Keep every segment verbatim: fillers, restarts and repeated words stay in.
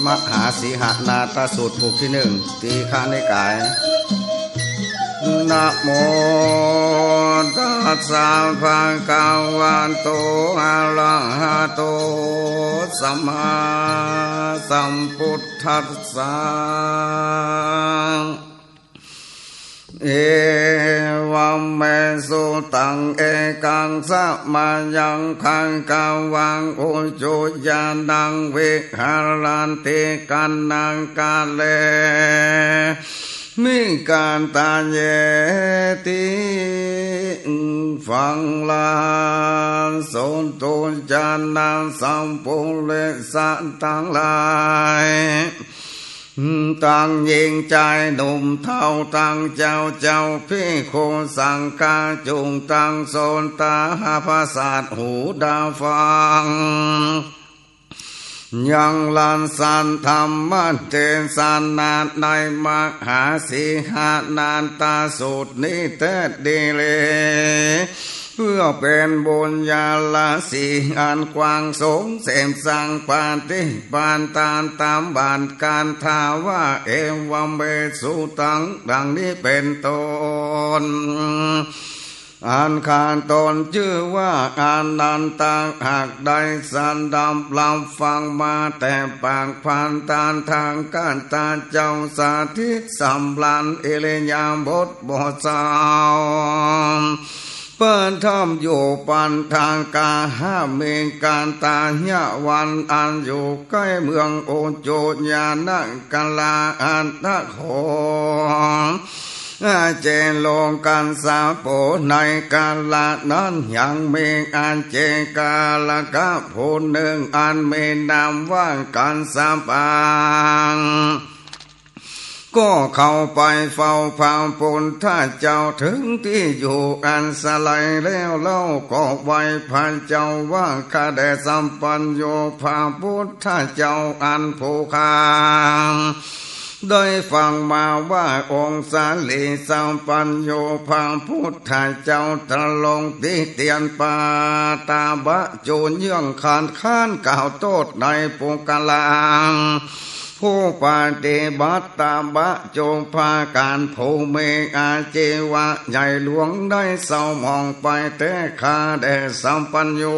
มหาสีหนาฏสูตรผูกตี้นึ่ง ตีฆะนิกาย นะโมตัสสะ ภะคะวะโต อะระหะโต สัมมาสัมพุทธัสสะ เอวัมเม สุตัง เอกัง สะมะยัง ภะคะวัง อุจจุญาณัง วิหะรันติ กัณณะกะเล มิ กัตตะเยติ ฟังละ สาธุชนสัพปุริสะตังหลาย ตังญิงจายหนุ่มเฒ่า ตังเจ้าเจ้าภิกขุสังฆะ จุ่งตังโสตาปะสาทหูตาฟัง ยังละสัทธรรมเตสนาในมหาสีหนาฏสูตรนี้แต๊ดีหลี เปื้อเป๋นบุญญาลาศีอันกว้างสูง เสพสังปฏิปทาตามบัตรกาถาว่า เอวัมเม สุตัง ดังนี้เป๋นต้น อันข้าตนจื้อว่าอานันทะ หากได้สดับรับฟังมาแต่ปากพันธะ ทางข้าตะเจ้าสถิตสำราญอิริยาบถบ่เศร้า ประทับอยู่ปันธกาหามิกาตายะวัน อันอยู่ใก้เมืองอุจจุญาณะกะลา อันนครเจโล กัสสะโป ในกาละนั้นยังมีอาเจกาละกะผู้นึ่ง อันมีนามว่ากัสสปะ ก็เข้าไปเฝ้าพระพุทธเจ้า ถึงตี้อยู่อันสลัยแล้ว เล่าก็ไหว้พระเจ้าว่า ข้าแต่สัพพัญญูพระพุทธเจ้าอันผู้ข้าได้ฟังมาว่า องค์สาลีสัพพัญญูพระพุทธเจ้าตรงติเตียนปาตาบะ จูนเยื่องคัดค้านกล่าวโต้ษในปุคคละ ผู้ปฏิบัติตบะ จุปาทานผู้มีอาชีวะใหญ่หลวง ได้เศร้าหมองไปแต๊ ข้าแต่สัพพัญญู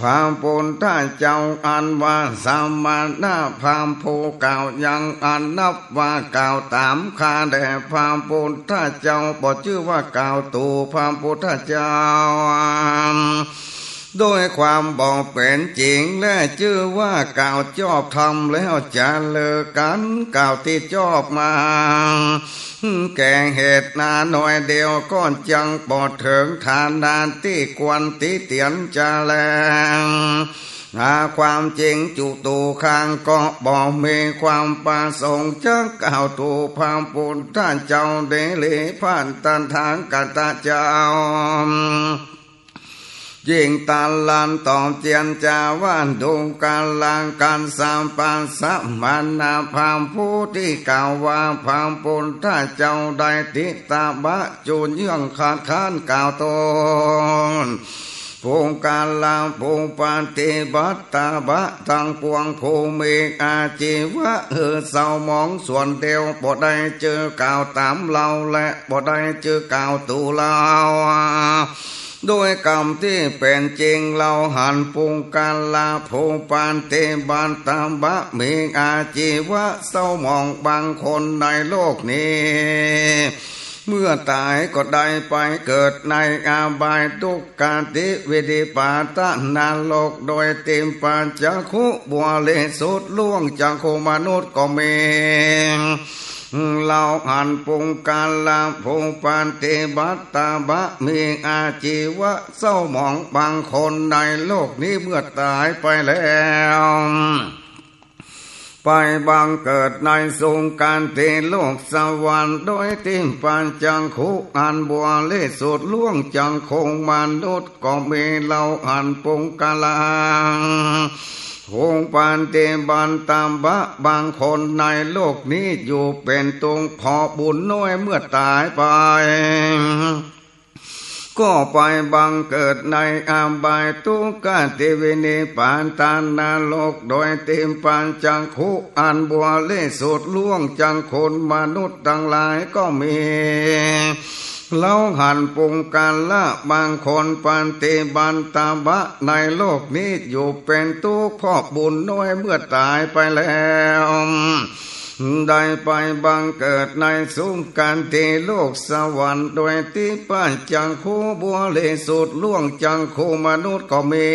พระพุทธเจ้า อันว่าสมณะพราหมณ์ผู้กล่าวยัง อันนับว่ากล่าวตาม ข้าแต่พระพุทธเจ้า บ่จื้อว่ากล่าวตู่พระพุทธเจ้า โดยความบ่เป๋นจริง และจื้อว่ากล่าวจอบธรรมแล้วจะเลิกกั๋น กล่าวตี้จอบมา แก่เหตุนาน้อยเดียว ก็จักบ่เถิงฐานะตี้ควรติเตียนจะแล หาความจริงจุตู่ข้างก็บ่มีความประสงค์จะกล่าวตู่พระพุทธเจ้าเดลิ พระตถาคตเจ้า จึงตรัสตอบเจียรจาว่า ดูกรากัสสปะ สมณะพราหมณ์ผู้ตี้กล่าวว่าพระพุทธเจ้าได้ติตบะ จูนเยื่องคัดค้านกล่าวโต้ษปุคคละผู้ปฏิบัติตบะตังปวง ผู้มีอาชีวะหื้อเศร้าหมองส่วนเดียว บ่ได้จื้อกล่าวตามเฮา และบ่ได้จื้อกล่าวตู่เฮา โดยกำตี้เป๋นจริง เฮาหันปุคคละผู้ปฏิบัติตบะมีอาชีวะเศร้าหมองบางคนในโลกนี้ เมื่อต๋ายก็ได้ไปเกิดในอบายทุกขติวินิปาตนรก โดยทิพพจักขุบริสุทธิ์ล่วงจักขุมนุษย์ก็มี เฮาหันปุคคละผู้ปฏิบัติตบะมีอาชีวะเศร้าหมองบางคนในโลกนี้ เมื่อต๋ายไปแล้ว ไปบังเกิดในสุคติโลกสวรรค์ โดยทิพพจักขุอันบริสุทธิ์ล่วงจักขุมนุษย์ก็มี เฮาหันปุคคละผู้ปฏิบัติตบะบางคนในโลกนี้อยู่เป๋นตุ เพราะบุญน้อยเมื่อต๋ายไป ก็ไปบังเกิดในอบายทุกขติวินิพพานนรก โดยทิพพจักขุอันบริสุทธิ์ล่วงจากขุมนุษย์ตังหลายก็มี เฮาหันปุคคละบางคนปฏิบัติตบะในโลกนี้อยู่เป็นทุกข์เพราะบุญน้อย เมื่อต๋ายไปแล้ว ได้ไปบังเกิดในสุคติโลกสวรรค์ โดยทิพพจักขุบริสุทธิ์ล่วงจากขุมนุษย์ก็มี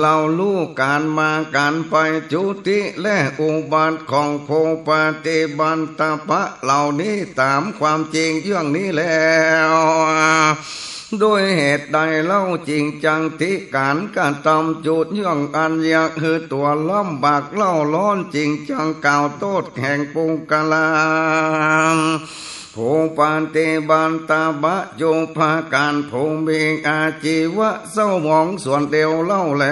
เฮาฮู้ก๋านมาก๋านไปจุติและอุบัติของผู้ปฏิบัติตบะเหล่านี้ต๋ามความจริงเยื่องนี้แล้ว ด้วยเหตุใดเล่าจึงจักติก๋านกระทำจุดเยื่องอันอยากหื้อตั๋วลำบากเล่าร้อน จึงจักกล่าวโต้ษแห่งปุคคละ ผู้ปฏิบัติตบะอยู่ประก๋าน ผู้มีอาชีวะเศร้าหมองส่วนเดียวเล่าแล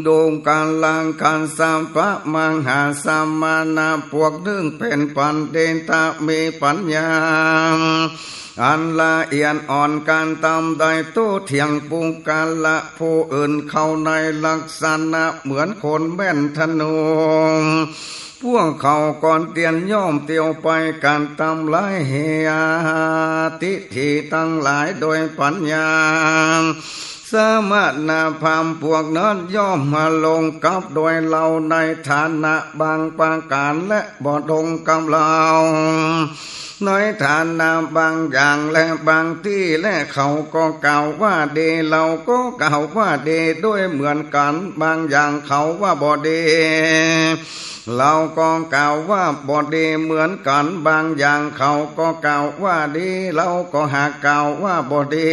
ดูกรากัสสปะมหาสมณะพวกนึ่งเป๋นบัณฑิตะมีปัญญา อันละเอียดอ่อนก๋านตำได้โต้เถียงปุคคละผู้อื่นเข้าในลักษณะเหมือนคนแม่นธนู พวกเขาก็เตียนย่อมเตียวไปก๋านตำลายเหียทิฏฐิตังหลายโดยปัญญา สมณพราหมณ์พวกนั้นย่อมมาลงกับโดยเฮาในฐานะบางประก๋านและบ่ลงกับเฮาในฐานะบางอย่างและบางตี้ และเขาก็กล่าวว่าดี เฮาก็กล่าวว่าดีด้วยเหมือนกั๋น บางอย่างเขาว่าบ่ดี เฮาก็กล่าวว่าบ่ดีเหมือนกั๋น บางอย่างเขาก็กล่าวว่าดี เฮาก็หากกล่าวว่าบ่ดี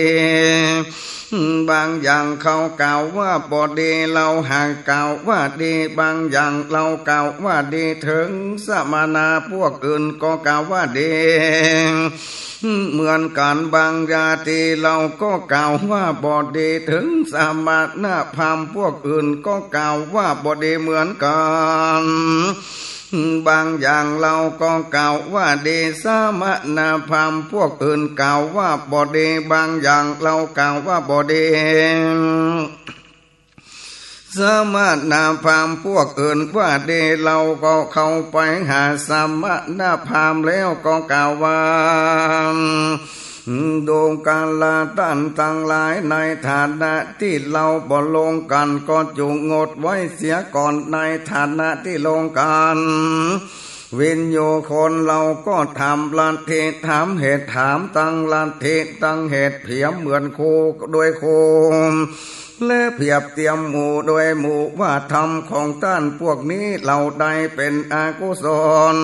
บางอย่างเขากล่าวว่าบ่ดี เฮาหากกล่าวว่าดี บางอย่างเฮากล่าวว่าดี เถิงสมณะพวกอื่นก็กล่าวว่าดี เหมือนกั๋น บางอย่างตี้เฮาก็กล่าวว่าบ่ดี เถิงสมณพราหมณ์พวกอื่นก็กล่าวว่าบ่ดีเหมือนกั๋น บางอย่างเฮาก็กล่าวว่าดี สมณพราหมณ์พวกอื่นกล่าวว่าบ่ดี บางอย่างเฮากล่าวว่าบ่ดี สมณพราหมณ์พวกอื่นว่าดี เฮาก็เข้าไปหาสมณพราหมณ์แล้วก็กล่าวว่า ดูกราต้านตังหลาย ในฐานะตี้เฮาบ่ลงกั๋นก็จุ่งงดไว้เสียก่อน ในฐานะตี้ลงกั๋น วิญญูชนเฮาก็ถามลัทธิ ถามเหตุ ถามตังลัทธิตังเหตุ เปรียบเหมือนครูด้วยครู และเปรียบเตียมหมู่ด้วยหมู่ ว่าธรรมของต้านพวกนี้เหล่าใดเป๋นอกุศล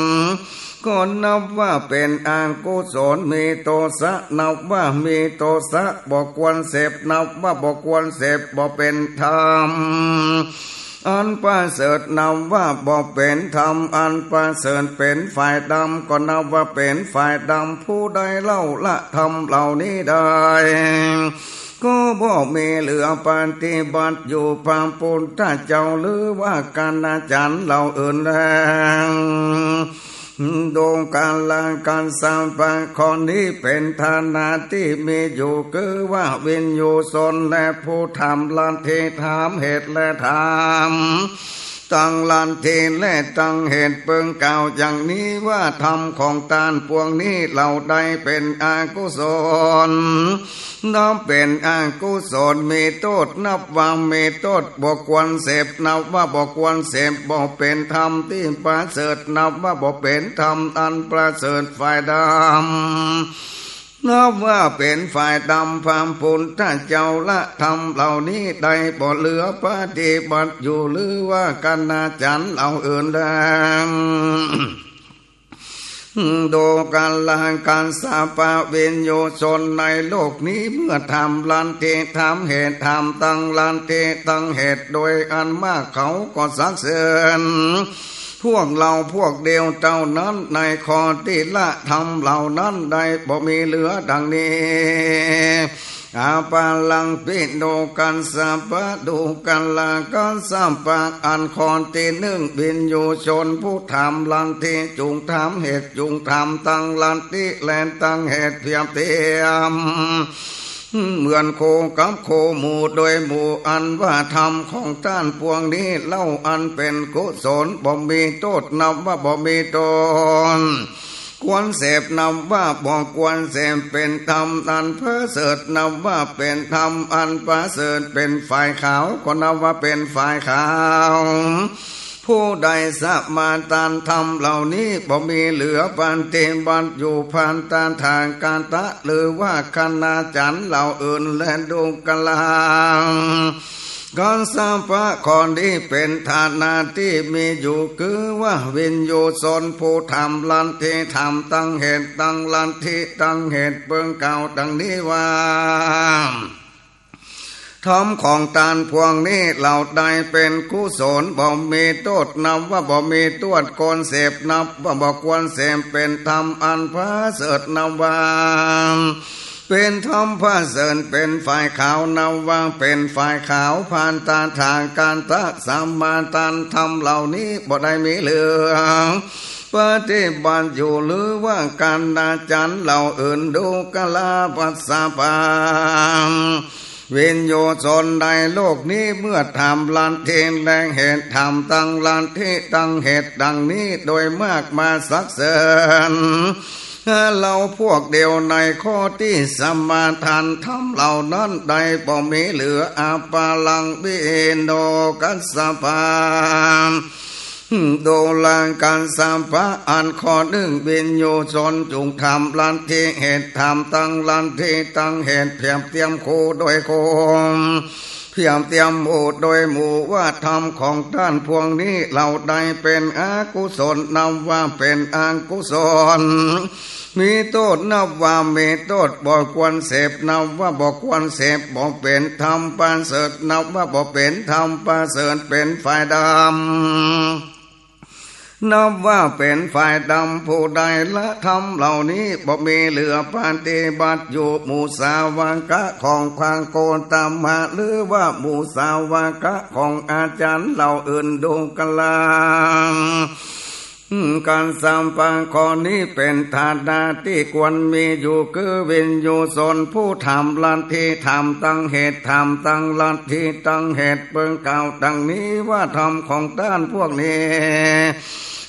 ก็นับว่าเป๋นอกุศล มีโทสะ นับว่ามีโทสะ บ่ควรเสพ นับว่าบ่ควรเสพ บ่เป๋นธรรม อันประเสริฐ นับว่าบ่เป๋นธรรมอันประเสริฐ เป๋นฝ่ายดำ ก็นับว่าเป๋นฝ่ายดำ ผู้ใดเล่าละธรรมเหล่านี้ได้ ก็บ่มีเหลือปฏิบัติอยู่ พระพุทธเจ้าหรือว่าคณาจารย์เหล่าอื่นแล ดูกรากัสสปะ ข้อนี้เป๋นฐานะตี้มีอยู่ คือว่าวิญญูชนและผู้ถามลัทธิ ถามเหตุและถามตังลัทธิและตังเหตุ เปิงกล่าวอย่างนี้ว่า ธรรมของต้านปวงนี้เหล่าใดเป๋นอกุศล นับเป๋นอกุศล มีโทษ นับว่ามีโทษ บ่ควรเสพ นับว่าบ่ควรเสพ บ่เป๋นธรรมตี้ประเสริฐ นับว่าบ่เป๋นธรรมอันประเสริฐ ฝ่ายดำ นับว่าเป๋นฝ่ายดำ พระพุทธเจ้าละธรรมเหล่านี้ได้ บ่เหลือปฏิบัติอยู่ หรือว่าคณาจารย์เหล่าอื่นแล ดูกรากัสสปะ วิญญูชนในโลกนี้ เมื่อถามลัทธิ ถามเหตุ ถามตังลัทธิตังเหตุ โดยอันมากเขาก็สรรเสริญพวกเฮาพวกเดียวเต้านั้น ในข้อตี้ละธรรมเหล่านั้นได้ บ่มีเหลือดังนี้ อาปาลัง ปิณโณ กัสสปะ ดูกรา กัสสปะ อันข้อตี้นึ่ง วิญญูชนผู้ถามลัทธิ จุ่งถามเหตุ จุ่งถามตังลัทธิ และตังเหตุเปรียบเทียม เหมือนคู่กับคู่หมู่โดยหมู่ อันว่าธรรมของต้านพวกนี้เล่า อันเป๋นกุศลบ่มีโต้ษ นับว่าบ่มีโต้ษ ควรเสพ นับว่าบ่ควรเสพ เป๋นธรรมอันประเสริฐ นับว่าเป๋นธรรมอันประเสริฐ เป๋นฝ่ายขาว ก็นับว่าเป๋นฝ่ายขาว ผู้ใดสมาทานธรรมเหล่านี้บ่มีเหลือ ปฏิบัติอยู่ ภัตตถาคตะ หรือว่าคณาจารย์เหล่าอื่น และดูกรา กัสสปะ ข้อนี้เป๋นฐานะตี้มีอยู่ คือว่าวิญญูชนผู้ถามลัทธิ ถามตังเหตุ ตังลัทธิ ตังเหตุเปิงกล่าวดังนี้ว่า ธรรมของต้านพวกนี้เหล่าใดเป๋นกุศลบ่มีโต้ษ นับว่าบ่มีโต้ษ ควรเสพ นับว่าบ่ควรเสพ เป๋นธรรมอันประเสริฐ นับว่า เป๋นธรรมประเสริฐ เป๋นฝ่ายขาว นับว่าเป๋นฝ่ายขาว ภัตตถาคตะ สมาทานธรรมเหล่านี้บ่ได้มีเหลือ ปฏิบัติอยู่ หรือว่าคณาจารย์เหล่าอื่น ดูกรา กัสสปะ วิญญูชนในโลกนี้เมื่อถามลัทธิและเหตุ ถามตังลัทธิตังเหตุดังนี้ โดยมากมาสรรเสริญ เฮาพวกเดียวในข้อตี้สมาทานธรรมเหล่านั้นได้บ่มีเหลือ อาปาลัง ปิณโณ กัสสปะ ดูกรา กัสสปะ อันข้อนึ่ง วิญญูชนจุ่งถามลัทธิ เหตุ ถามตังลัทธิตังเหตุ เปรียบเทียมคู่โดยคู่ เปรียบเทียมหมู่โดยหมู่ ว่าธรรมของต้านพวกนี้เหล่าใดเป๋นอกุศล นับว่าเป๋นอกุศล มีโต้ษ นับว่ามีโต้ษ บ่ควรเสพ นับว่าบ่ควรเสพ บ่เป๋นธรรมประเสริฐ นับว่าบ่เป๋นธรรมประเสริฐ เป๋นฝ่ายดำ นับว่าเป๋นฝ่ายดำ ผู้ใดละธรรมเหล่านี้บ่มีเหลือ ปฏิบัติอยู่ หมู่สาวกะของพระโคตมะ หรือว่าหมู่สาวกะของอาจารย์เหล่าอื่น ดูกรา กัสสปะ ข้อนี้เป๋นฐานะตี้ควรมีอยู่ คือวิญญูชนผู้ถามลัทธิ ถามตังเหตุ ถามตังลัทธิตังเหตุเปิงกล่าวดังนี้ว่า ธรรมของต้านพวกนี้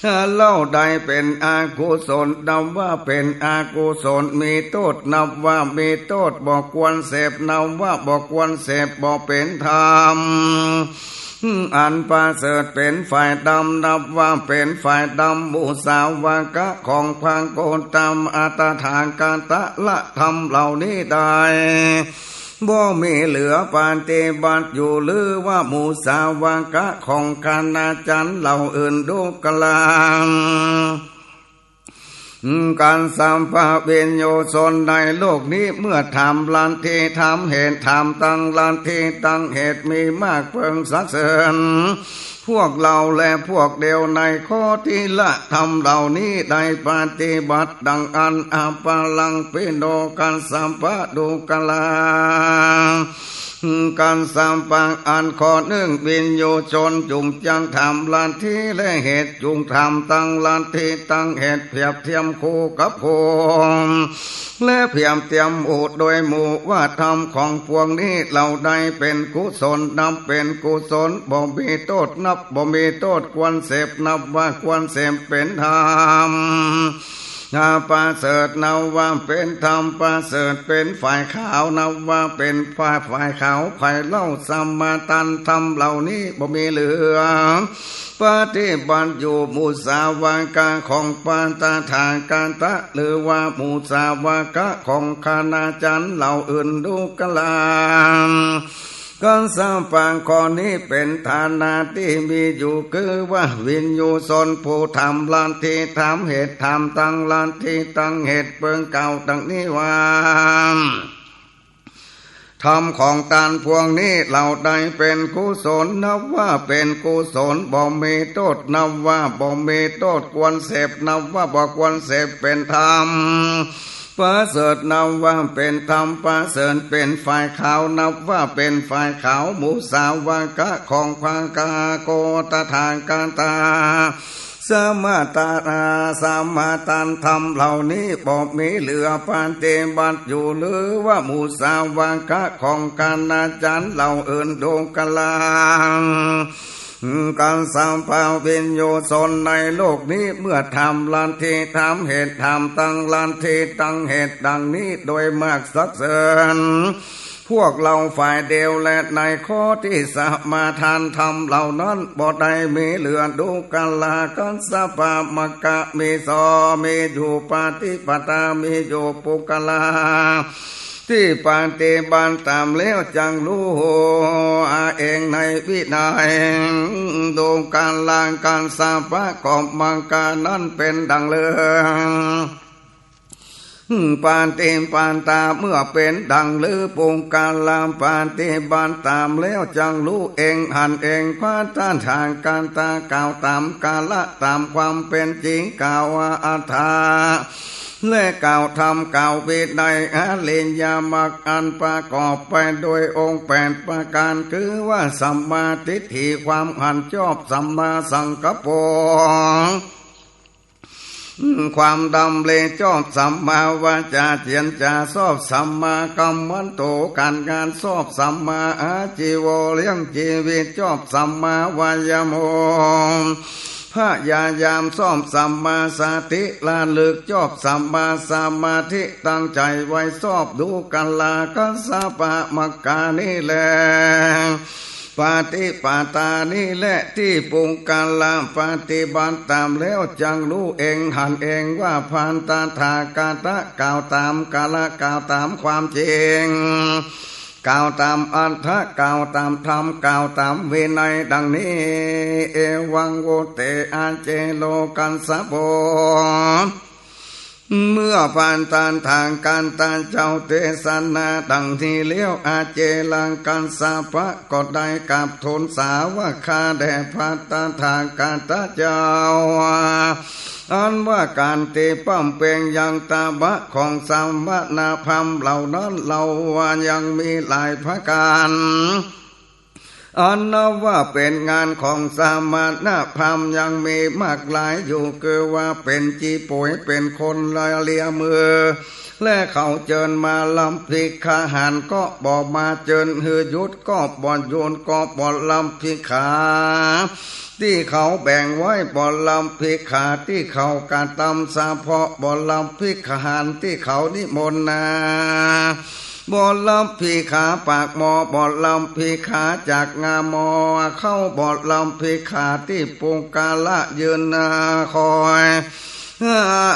เฮาได้เป๋นอกุศล นับว่าเป๋นอกุศล มีโต้ษ นับว่ามีโต้ษ บ่ควรเสพ นับว่าบ่ควรเสพ บ่เป๋นธรรมอันประเสริฐ เป๋นฝ่ายดำ นับว่าเป๋นฝ่ายดำ หมู่สาวกะของพระโคตมะตถาคตะ ละธรรมเหล่านี้ได้ บ่มีเหลือ ปฏิบัติอยู่ หรือว่าหมู่สาวกะของคณาจารย์เหล่าอื่น ดูกรา กัสสปะ วิญญูชนในโลกนี้เมื่อถามลัทธิ ถามเหตุ ถามตังลัทธิตังเหตุ มีมากเปิงสรรเสริญ พวกเฮาและพวกเดียวในข้อตี้ละธรรมเหล่านี้ได้ ปฏิบัติดังอั้น อาปาลัง ปิณโณ กัสสปะ ดูกรา กัสสปะ อันข้อนึ่ง วิญญูชนจุ่งจักถามลัทธิและเหตุ จุ่งถามตังลัทธิตังเหตุ เปรียบเทียมคู่กับคู่ และเปรียบเทียมหมู่โดยหมู่ ว่าธรรมของพวกนี้เหล่าใดเป๋นกุศล นับเป๋นกุศล บ่มีโต้ษ นับบ่มีโต้ษ ควรเสพ นับว่าควรเสพ เป๋นธรรม อ่า ประเสริฐ นับว่าเป๋นธรรมประเสริฐ เป๋นฝ่ายขาว นับว่าเป๋นฝ่าย ฝ่ายขาว ใผเล่าสมาทานธรรมเหล่านี้บ่มีเหลือ ปฏิบัติอยู่ หมู่สาวกะของพระตถาคตะ หรือว่าหมู่สาวกะของคณาจารย์เหล่าอื่น ดูกรา กัสสปะ ข้อนี้เป๋นฐานะตี้มีอยู่ คือว่าวิญญูชนผู้ถามลัทธิ ถามเหตุ ถามตังลัทธิตังเหตุ เปิงกล่าวดังนี้ว่า ธรรมของต้านพวกนี้เหล่าใดเป๋นกุศล นับว่าเป๋นกุศล บ่มีโต้ษ นับว่าบ่มีโต้ษ ควรเสพ นับว่าบ่ควรเสพ เป๋นธรรม ประเสริฐนับว่าเป๋นธรรม ประเสริฐเป๋นฝ่ายขาว นับว่าเป๋นฝ่ายขาว มุสาวากะของพระกาโกตถาคตา สมาตา สมาทานธรรมเหล่านี้บ่มีเหลือ ปฏิบัติอยู่หรือว่า มุสาวากะของคณาจารย์เหล่าอื่น ดูกรา กัสสปะ วิญญูชนในโลกนี้ เมื่อถามลัทธิ ถามเหตุ ถามตังลัทธิ ตังเหตุดังนี้ โดยมากสรรเสริญพวกเราฝ่ายเดียว และในข้อตี้สมาทานธรรมเหล่านั้นบ่ได้มีเหลือ ดูกรา กัสสปะ มัคคะมีสอง มีอยู่ปฏิปทา มีอยู่ปุคคละ ตี้ปฏิบัติต๋ามแล้วจักฮู้เองในวินัย ดูกรา กัสสปะ ก็มัคคะนั้นเป๋นดังลือ ปฏิปทาเมื่อเป๋นดังลือ ปุคคละปฏิบัติต๋ามแล้วจักฮู้เองหันเอง พระตถาคตะกล่าวต๋ามกาละ ต๋ามความเป๋นจริง กล่าวอัตถะ และกล่าวธรรม กล่าววินัย อริยมรรคอันประกอบไปโดยองค์แปดประการ คือว่าสัมมาทิฏฐิ ความหันชอบ สัมมาสังกัปโป ความดำริชอบ สัมมาวาจา เจียรจาชอบ สัมมากัมมันโต ก๋านงานชอบ สัมมาอาชีโว เลี้ยงจีวิตชอบ สัมมาวายาโม พยายามชอบ สัมมาสติ ระลึกชอบ สัมมาสมาธิ ตั้งใจ๋ไว้ชอบ ดูกรา กัสสปะ มัคคะนี้แล ปฏิปทานี้แล ตี้ปุคคละปฏิบัติต๋ามแล้วจักฮู้เองหันเองว่า พระตถาคตะกล่าวต๋ามกาละ กล่าวต๋ามความจริง กล่าวต๋ามอัตถะ กล่าวต๋ามธรรม กล่าวต๋ามวินัยดังนี้ เอวัง วุตเต อาเจโล กัสสโป เมื่อพระตถาคตะเจ้าเตสนาดังนี้แล้ว อาเจโล กัสสปะ ก็ได้กราบทูลสาวกาแด่พระตถาคตะเจ้า อันว่าก๋านตี้บำเพ็งยังตบะของสมณพราหมณ์เหล่านั้น เฮาว่ายังมีหลายประก๋าน อันนับว่าเป๋นงานของสมณพราหมณ์ยังมีมากหลายอยู่ คือว่าเป๋นจี๋ป๋วย เป๋นคนละเลียมือ และเขาเจิญมาลำภิกขาหารก็บ่มา เจิญหื้อหยุดก็บ่หยุด ก็บ่ลำภิกขาตี้เขาแบ่งไว้ บ่ลำภิกขาตี้เขากระตำเสพาะ บ่ลำภิกขาหารตี้เขานิมนต์นา บ่ลำภิกขาปากหม้อ บ่ลำภิกขาจากงาหม้อข้าว บ่ลำภิกขาตี้ปุคคละยืนหน้าคอย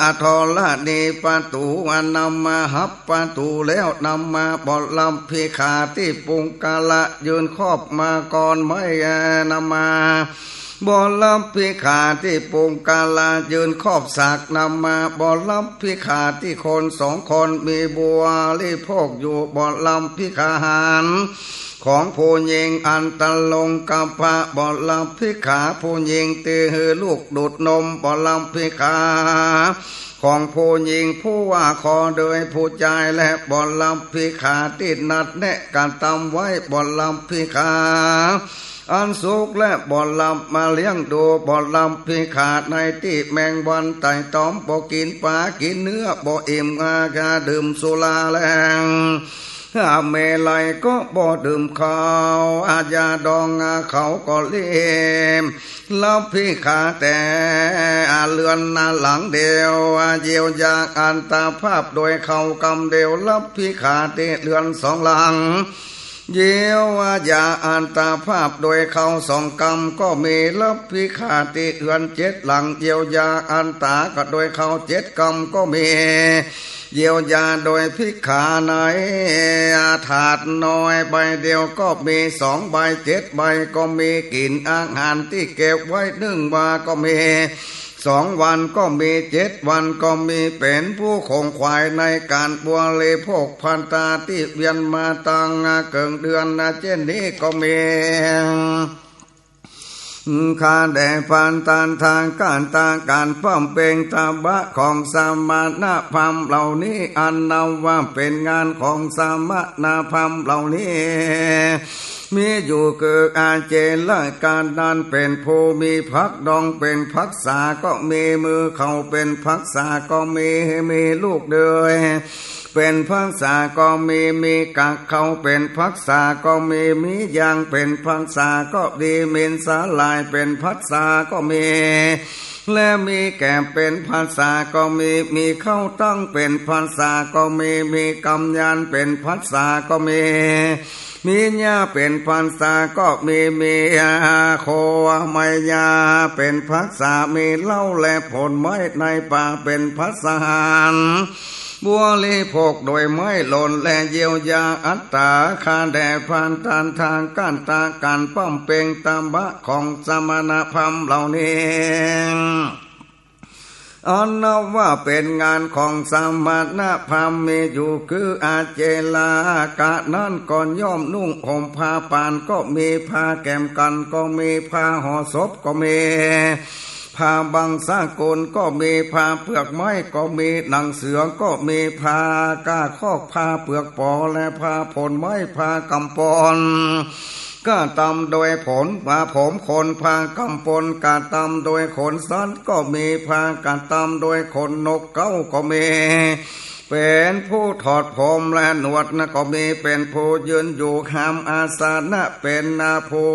อาทรณีประตู๋ อันนำมาหับประตู๋แล้วนำมา บ่ลำภิกขาตี้ปุคคละยืนคอบมาก่อนไม้นำมา บ่ลำภิกขาตี้ปุคคละยืนคอบสากนำมา บ่ลำภิกขาตี้คนสองคนมีบริโภคอยู่ บ่ลำภิกขาหารของผู้หญิงอันตรงกับพระ บ่ลำภิกขาผู้หญิงตี้หื้อลูกดูดนม บ่ลำภิกขาของผู้หญิงผู้ว่าขอโดยผู้จาย และบ่ลำภิกขาตี้นัดแนะกระตำไว้ บ่ลำภิกขาอันสุข และบ่ลำมาเลี้ยงดู บ่ลำภิกขาในตี้แมงวันไต่ตอม บ่กิ๋นป๋ากิ๋นเนื้อ บ่อิ่มอาจาดื่มสุราแล เมรัยก็บ่ดื่มเขา อาญาดองเขาก็เลียม ลำภิกขาแต่เฮือนหลังเดียว เยียวยาอัตภาพโดยเขากำเดียว ลำภิกขาตี้เฮือนสองหลัง เยียวยาอัตภาพโดยเขาสองกำก็มี ลำภิกขาตี้เฮือนเจ็ดหลัง เยียวยาอัตตาก็โดยเขาเจ็ดกำก็มี เยียวยาโดยภิกขาในถาดน้อยใบเดียวก็มี สองใบ เจ็ดใบก็มี กิ๋นอาหารตี้เก็บไว้นึ่งวาก็มี สองวันก็มี เจ็ดวันก็มี เป๋นผู้ขงขวายในก๋านบริโภคภัตตาตี้เวียนมาตังเกิ่งเดือนเจ้นนี้ก็มี ข้าแต่พระตถาคตะ ก๋านบำเพ็งตบะของสมณพราหมณ์เหล่านี้ อันนับว่าเป๋นงานของสมณพราหมณ์เหล่านี้ มีอยู่คือ อเจลกะนั้นเป๋นผู้มีผักดองเป๋นภัสสาก็มี มือเขาเป๋นภัสสาก็มี มีลูกเดือยเป๋นภัสสาก็มี มีกากเขาเป๋นภัสสาก็มี มียางเป๋นภัสสาก็ดี มีสาหร่ายเป๋นภัสสาก็มี และมีแกบเป๋นภัสสาก็มี มีข้าวตังเป๋นภัสสาก็มี มีกำยานเป๋นภัสสาก็มี มีหญ้าเป๋นภัสสาก็มี มีโคไมยาเป๋นภัสสา มีเหล้าและผลไม้ในป่าเป๋นภัสสาหาร บริโภคโดยไม่หล่นและเยียวยาอัตตา ข้าแต่พระตถาคตะ ก๋านบำเพ็งตบะของสมณพราหมณ์เหล่านี้ อันนับว่าเป๋นงานของสมณพราหมณ์ มีอยู่คือ อเจลกะนั้นก็ย่อมนุ่งห่มผ้าป่านก็มี ผ้าแก้มกั๋นก็มี ผ้าห่อศพก็มี ผ้าบังสกุลก็มี ผ้าเปลือกไม้ก็มี หนังเสือก็มี ผ้าก้าคอก ผ้าเปลือกปอ และผ้าผลไม้ ผ้ากำปน กระตำโดยผล ผ้าผมขน ผ้ากำปนกระตำโดยขนสัตว์ก็มี ผ้ากระตำโดยขนนกเก๊าก็มี เป๋นผู้ถอดผมและหนวดนั้นก็มี เป๋นผู้ยืนอยู่หามอาสนะ เป๋นนาผู้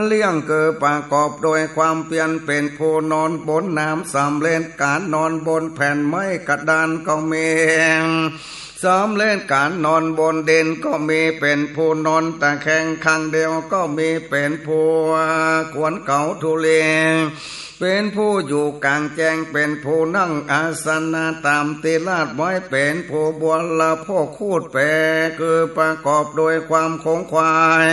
เลี้ยงคือประกอบโดยความเพียร เป๋นผู้นอนบนน้ำ สำเร็จก๋านนอนบนแผ่นไม้กระดานก็มี สำเร็จก๋านนอนบนดินก็มี เป๋นผู้นอนตะแคงข้างเดียวก็มี เป๋นผู้ขวนเก๋าธุลี เป๋นผู้อยู่กลางแจ้ง เป๋นผู้นั่งอาสนะต๋ามตี้ราชไว้ เป๋นผู้บริโภคคูดแปร คือประกอบโดยความขงขวาย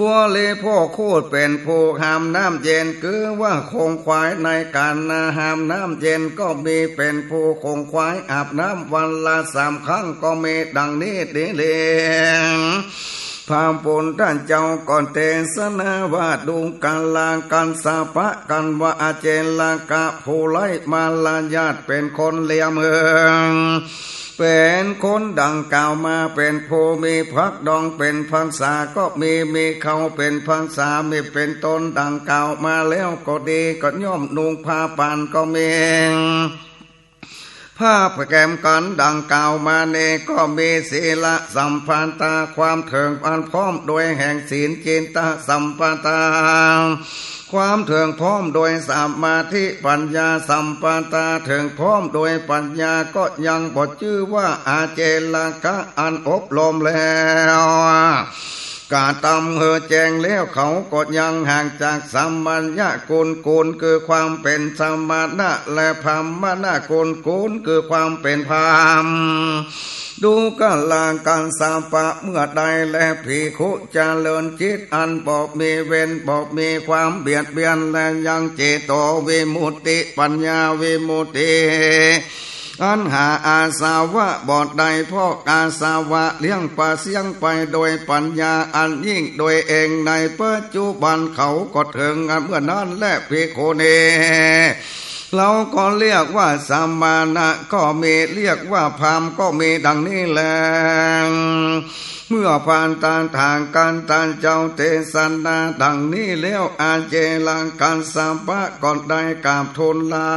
บริโภคคูด เป๋นผู้หามน้ำเย็น คือว่าขงขวายในก๋านหามน้ำเย็นก็มี เป๋นผู้ขงขวายอาบน้ำวันละสามครั้งก็มี ดังนี้ดีเลียว พระพุทธเจ้าก็เตสนาว่า ดูกรากัสสปะ กันว่าอเจลกะผู้ไร้มารยาท เป๋นคนเหลียมือ เป๋นคนดังกล่าวมา เป๋นผู้มีผักดองเป๋นภัสสาก็มี มีข้าวเป๋นภัสสา มีเป๋นต้นดังกล่าวมาแล้วก็ดี ก็ย่อมนุ่งผ้าป่านก็มี ผ้าแก้มกั๋นดังกล่าวมานี้ก็มี ศีลสัมปทา ความเถิงอันพร้อมโดยแห่งศีล จิตตสัมปทา ความเถิงพร้อมโดยสมาธิ ปัญญาสัมปทา เถิงพร้อมโดยปัญญา ก็ยังบ่จื้อว่าอเจลกะอันอบรมแล้ว กระตำหื้อแจ้งแล้ว เขาก็ยังห่างจากสมัญญะกุล กุลคือความเป๋นสมณะ และพราหมณะกุล กุลคือความเป๋นพราหมณ์ ดูกรากัสสปะ เมื่อใดแลภิกขุเจริญจิตอันบ่มีเวร บ่มีความเบียดเบียน และยังเจโตวิมุตติ ปัญญาวิมุตติ อันหาอาสวะบ่ได้ เพราะอาสวะเลี้ยงปาเสี้ยงไปโดยปัญญาอันยิ่งโดยเอง ในปัจจุบันเขาก็เถิงอันเมื่อนั้นแล ภิกขุนี เราก็เรียกว่าสมณะก็มี เรียกว่าพราหมณ์ก็มี ดังนี้แล เมื่อพระตถาคตเจ้าเตสนาดังนี้แล้ว อเจลกัสสปะก็ได้กราบทูลลา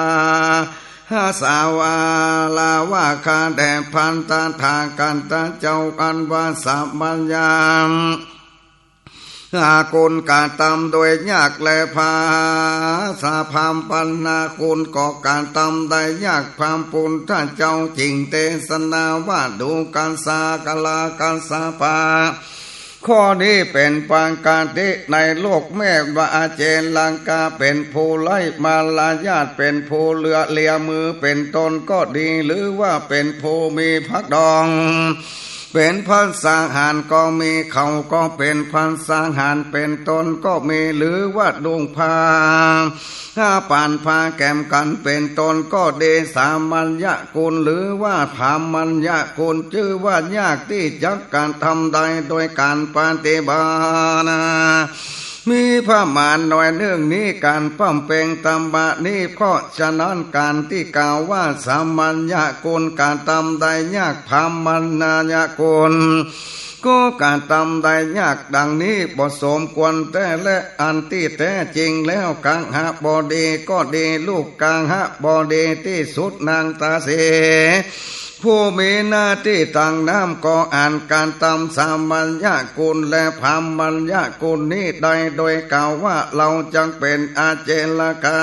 หาสาวาลาว่า ข้าแต่พระตถาคตเจ้า อันว่าสมัญญา อากุลกระตำโดยยาก และภาษาพราหมณ์ปัญญากุลก็กระตำได้ยาก พระพุทธเจ้าจึงเตสนาว่า ดูกรากัสสปะ ข้อนี้เป๋นปกติในโลกแม้ว่าอเจลกะเป๋นผู้ไร้มารยาท เป๋นผู้เหลือเหลียมือเป๋นต้นก็ดี หรือว่าเป๋นผู้มีผักดอง เป๋นภัสสาหารก็มี ข้าวก็เป๋นภัสสาหารเป๋นต้นก็มี หรือว่านุ่งผ้า ผ้าป่านผ้าแก้มกั๋นเป๋นต้นก็ดี สมัญญะกุลหรือว่าพราหมณะกุล จื้อว่ายากตี้จักกระตำได้โดยก๋านปฏิบัติ มีประมาณหน้อยนึ่งนี้ ก๋านบำเพ็งธรรมะนี้ เพราะฉะนั้นก๋านตี้กล่าวว่าสามัญญคุณ กระทำได้ยาก พรหมญคุณก็กระทำได้ยาก ดังนี้บ่สมควรแต๊ และอันตี้แต๊จริงแล้ว คหบดีก็ดี ลูกคหบดีตี้สุดนางตาสี ผู้มีหน้าตี้ตักน้ำก็อาจกระทำสามัญญคุณและพรหมญคุณนี้ได้ โดยกล่าวว่าเฮาจักเป๋นอเจลกะ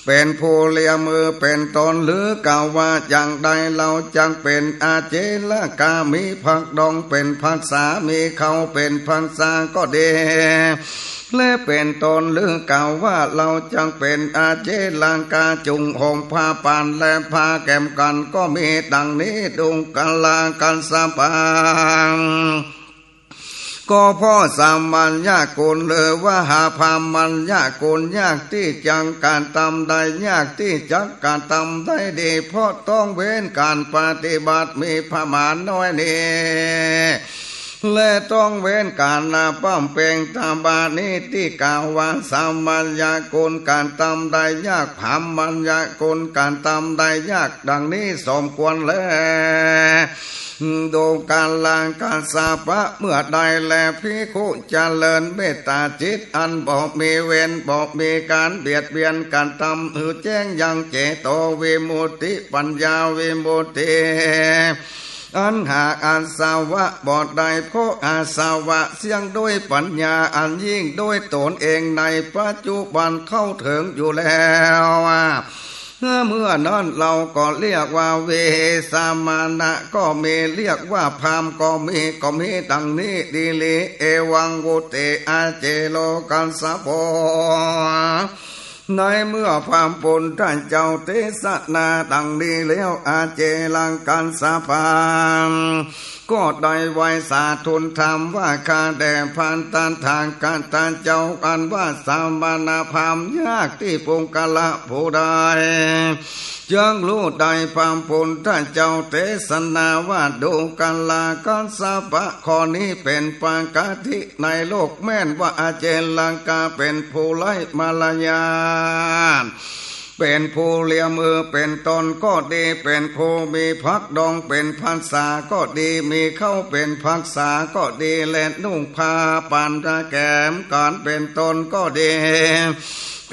เป๋นผู้เลียมือเป๋นต้น หรือกล่าวว่าอย่างใด เฮาจักเป๋นอเจลกะ มีผักดองเป๋นภักษา มีข้าวเป๋นภักษาก็ดี และเป๋นต้น หรือกล่าวว่าเฮาจักเป๋นอเจลกะ จุ่งห่มผ้าป่านและผ้าแก้มกั๋นก็มี ดังนี้ ดูกรากัสสปะ ก็เพราะสามัญญคุณ หรือว่าพรหมญคุณ ยากตี้จักกระทำได้ ยากตี้จักกระทำได้ดี เพราะต้องเว้นก๋านปฏิบัติ มีประมาณหน้อยนี้ และต้องเว้นก๋านบำเพ็งธรรมะนี้ ตี้กล่าวว่าสามัญญคุณกระทำได้ยาก พรหมญคุณกระทำได้ยาก ดังนี้สมควรแล ดูกรากัสสปะ เมื่อใดแล ภิกขุเจริญเมตตาจิต อันบ่มีเวรบ่มีก๋านเบียดเบียน กระทำหื้อแจ้งยังเจโตวิมุตติ ปัญญาวิมุตติ อันหาอาสวะบ่ได้ เพราะอาสวะเสี้ยงด้วยปัญญาอันยิ่งด้วยตนเองในปัจจุบันเข้าเถิงอยู่แล้ว เมื่อนั้นเฮาก็เรียกว่าวิสามณะก็มี เรียกว่าพราหมณ์ก็มี ก็มีดังนี้ดีหลี เอวัง วุตติ อเจโล กัสสโป ในเมื่อพระพุทธเจ้าเตสนาดังนี้แล้ว อเจลกัสสปะ ก็ได้ไหว้สาทูลถามว่า ข้าแต่พระตถาคตเจ้า อันว่าสมณพราหมณ์ยากตี้ปุคคละผู้ใดจักฮู้ได้ พระพุทธเจ้าเตสนาว่า ดูกรากัสสปะ ข้อนี้เป๋นปกติในโลก แม่นว่าอเจลกะเป๋นผู้ไร้มารยาท เป๋นผู้เลียมือเป๋นต้นก็ดี เป๋นผู้มีผักดองเป๋นภักษาก็ดี มีข้าวเป๋นภักษาก็ดี และนุ่งผ้าป่านแก้มกั๋นเป๋นต้นก็ดี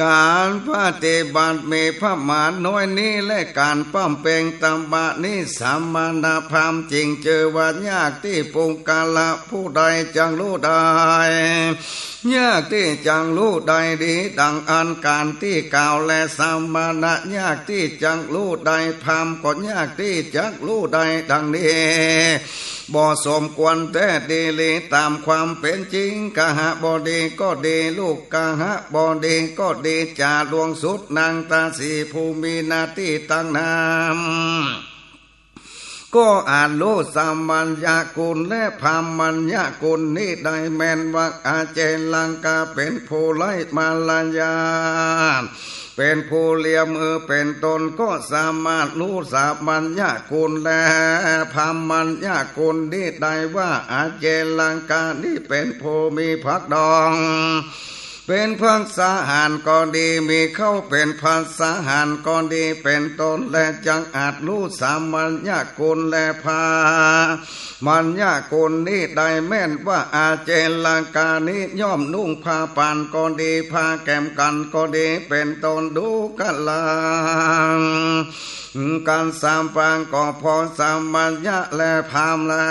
ก๋านปฏิบัติมีประมาณหน้อยนี้ และก๋านบำเพ็งธรรมะนี้ สมณพราหมณ์จึงจื้อว่ายากตี้ปุคคละผู้ใดจักฮู้ได้ ยากตี้จักฮู้ได้ดี ดังอั้นก๋านตี้กล่าวแล สมณะยากตี้จักฮู้ได้ พราหมณ์ก็ยากตี้จักฮู้ได้ ดังนี้ บ่สมควรแต๊ดีหลี ต๋ามความเป๋นจริง คหบดีก็ดี ลูกคหบดีก็ดี จ๋าหลวงสุดนางตาสีผู้มีหน้าตี้ตักน้ำ ก็อาจฮู้สามัญญคุณและพรหมญคุณนี้ได้ แม่นว่าอเจลกะเป๋นผู้ไร้มารยาท เป๋นผู้เลียมือเป๋นต้น ก็สามารถฮู้สามัญญคุณและพรหมญคุณนี้ได้ว่า อเจลกะนี้เป๋นผู้มีผักดอง เป๋นภักษาหารก็ดี มีข้าวเป๋นภักษาหารก็ดี เป๋นต้น และจักอาจฮู้สามัญญคุณและพรหมญคุณนี้ได้ แม่นว่าอเจลกะนี้ย่อมนุ่งผ้าป่านก็ดี ผ้าแก้มกั๋นก็ดี เป๋นต้น ดูกรากัสสปะ ก็เพราะสามัญญะและพราหมณ์และ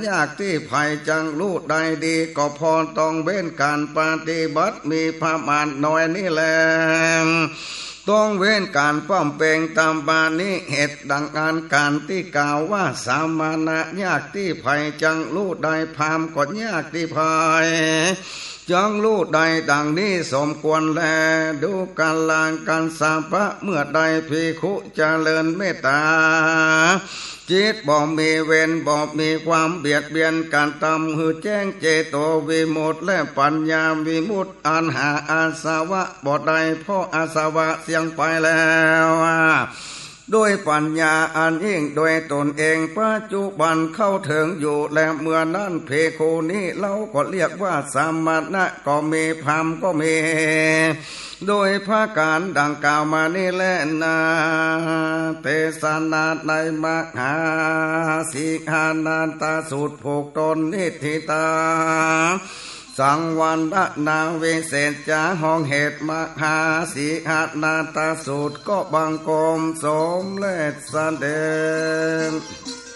ยากตี้ใผจักฮู้ได้ดี ก็เพราะต้องเว้นก๋านปฏิบัติมีประมาณหน้อยนี้แล ต้องเว้นก๋านบำเพ็งธรรมะนี้ เหตุดังอั้นก๋านตี้กล่าวว่าสมณะยากตี้ใผจักฮู้ได้ พราหมณ์ก็ยากตี้ใผ จักฮู้ได้ ดังนี้สมควรแล ดูกรากัสสปะ เมื่อใดภิกขุเจริญเมตตาจิต บ่มีเวร บ่มีความเบียดเบียน กระทำหื้อแจ้งเจโตวิมุตติและปัญญาวิมุตติ อันหาอาสวะบ่ได้ เพราะอาสวะเสี้ยงไปแล้ว ด้วยปัญญาอันยิ่งโดยต๋นเอง ปัจจุบันเข้าเถิงอยู่ และเมื่อนั้นภิกขุนีเหล่าก็เรียกว่าสมณะก็มี พราหมณ์ก็มี โดยประก๋านดังกล่าวมานี้แลนา เตสนาในมหาสิหนาทสูตร ผูกตนนิฏฐิตา สังวรนาวิเศษจา ห้องเหตุมหาสิหนาทสูตร ก็บังคมสมเร็จเสด็จ